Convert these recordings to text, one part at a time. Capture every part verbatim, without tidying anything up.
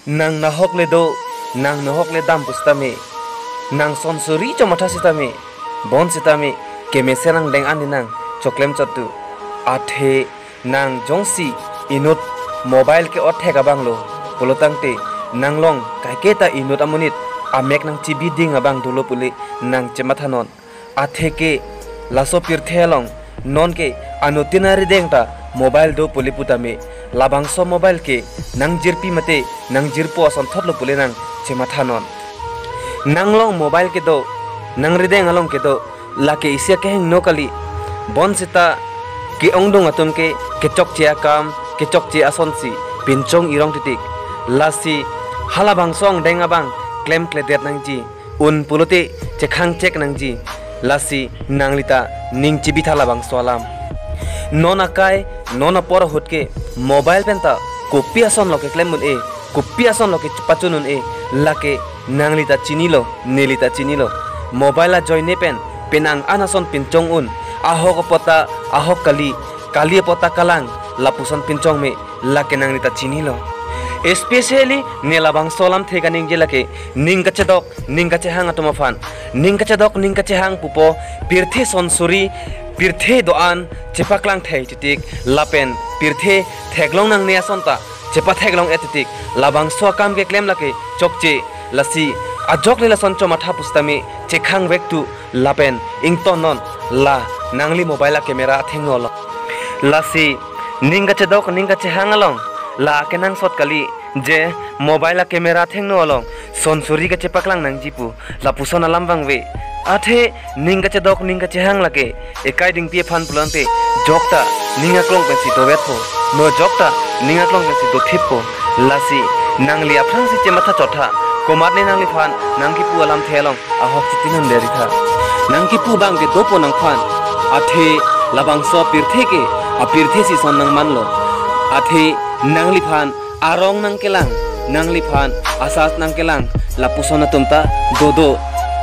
Nang nahok le do, nang nahok le dam pusitame, nang sonsuri chomatha sitame, bonsitame, kemesen angdeng ani nang choklem chot tu. Athe nang jongsi inut mobile ke-ot thek abang lo pulo tangte, nang long kaiketa inut amonit amek nangchibiding abang dolo pule nang chemathanon. Atheke laso pirthe along nonke anuttin arideng ta mobile do pule putame, labangso mobile ke nangjirpi mate nangjirpo asonthot lo pule nang chemathanon. Nang long mobile kedo, nang rideng along kedo, lake isi akehingno kali. Bonsita ke-ongdung atum ke kechokche akam, kechokche asonsi pinchong irong titik. Lasi halabangso angdeng abang klemkledet nangji, un pulote chekhangchek nangji. Lasi nanglita ning chibitha labangso alam. Non akai, non apor ahut ke mobile penta kopi ason lo keklem un-e, kopi ason lo kepachun un-e, lake nanglita chinilo, nelita chinilo. Mobile ajoine pen penang an ason pinchong un, ahok apot ta ahok kali, kali apot ta kalang, lapuson pinchong me, lake nanglita chinilo. Especially ne labangso alamthe kaningje lake ning kachedok, ning kachehang atum aphan. Ning kachedok, ning kachehang pupo, pirthe sonsuri, pirthe do-an chepaklang thei titik, lapen pirthe theklong nangne ason ta chepatheklong-et titik, labangso akam keklem lake chokche. Lasi ajok le lason chomatha pusitame chekhangvek tu, lapen ingtonnon la nangli mobile a-camera athengno along. Lasi ning kachedok, ning kachehang along la kenangsot kali, je mobile a-camera athengno along sonsuri kachepaklang nangji pu, lapuson alam vangve. Athe ning kachedok, ning kachehang lake ekai dingpi aphan pulo tangte jokta ning aklong pensi dovetpo, no jokta ning aklong pensi dothippo. Lasi nangli aphrangsi chematha chot tha, komatne nangliphan nangkipu alamthe along ahok chiti nang deri tha. Nangkipu abang ke dopo nangphan. Athe labangso pirthe ke apirthe si son nangmanlo. Athe nangliphan arong nangkelang, nangliphan asas nangkelang, lapuson atum ta dodo.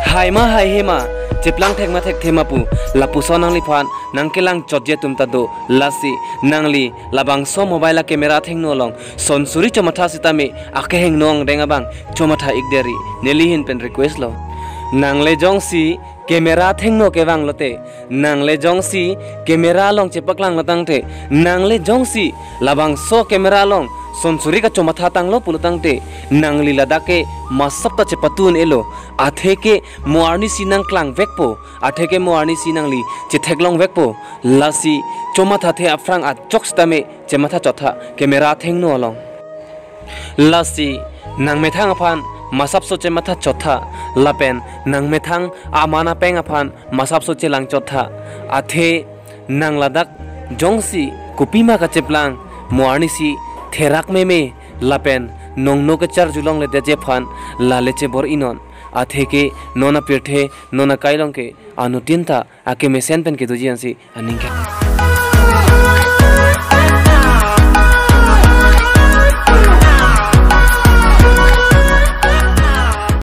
Haima haihema, cheplang thekma thekthe ma pu, lapuson nangliphan nangkelang chotji atum ta do. Lasi nangli labangso mobile a-camera athengno along sonsuri chomatha sitame akehingno angdeng abang chomatha ik deri, neli ahin pen request lo. Nangle jongsi camera athengno kevang lote, nangle jongsi camera along chepaklang lo tangte, nangle jongsi labangso camera along sonsuri kachomatha tanglo pulo tangte, nangli ladak ke masap ta chepatun elo. Atheke mo arnisi nangklangvekpo, atheke mo arnisi nangli chetheklongvekpo. Lasi chomathathe aphrang ajok sitame chematha chot tha camera athengno along. Lasi nangmethang aphan masapso chematha chot tha, lapen nangmethang aman apeng aphan masapso chelang chot tha. Athe nang ladak jongsi kopima kacheplang, mo arnisi therak meme lapen nongno kacharjulongledetji aphan lale chebor-inon. Atheke non apirthe, non akai along ke anuttin ta akemesen pen kedoji ansi aning ke.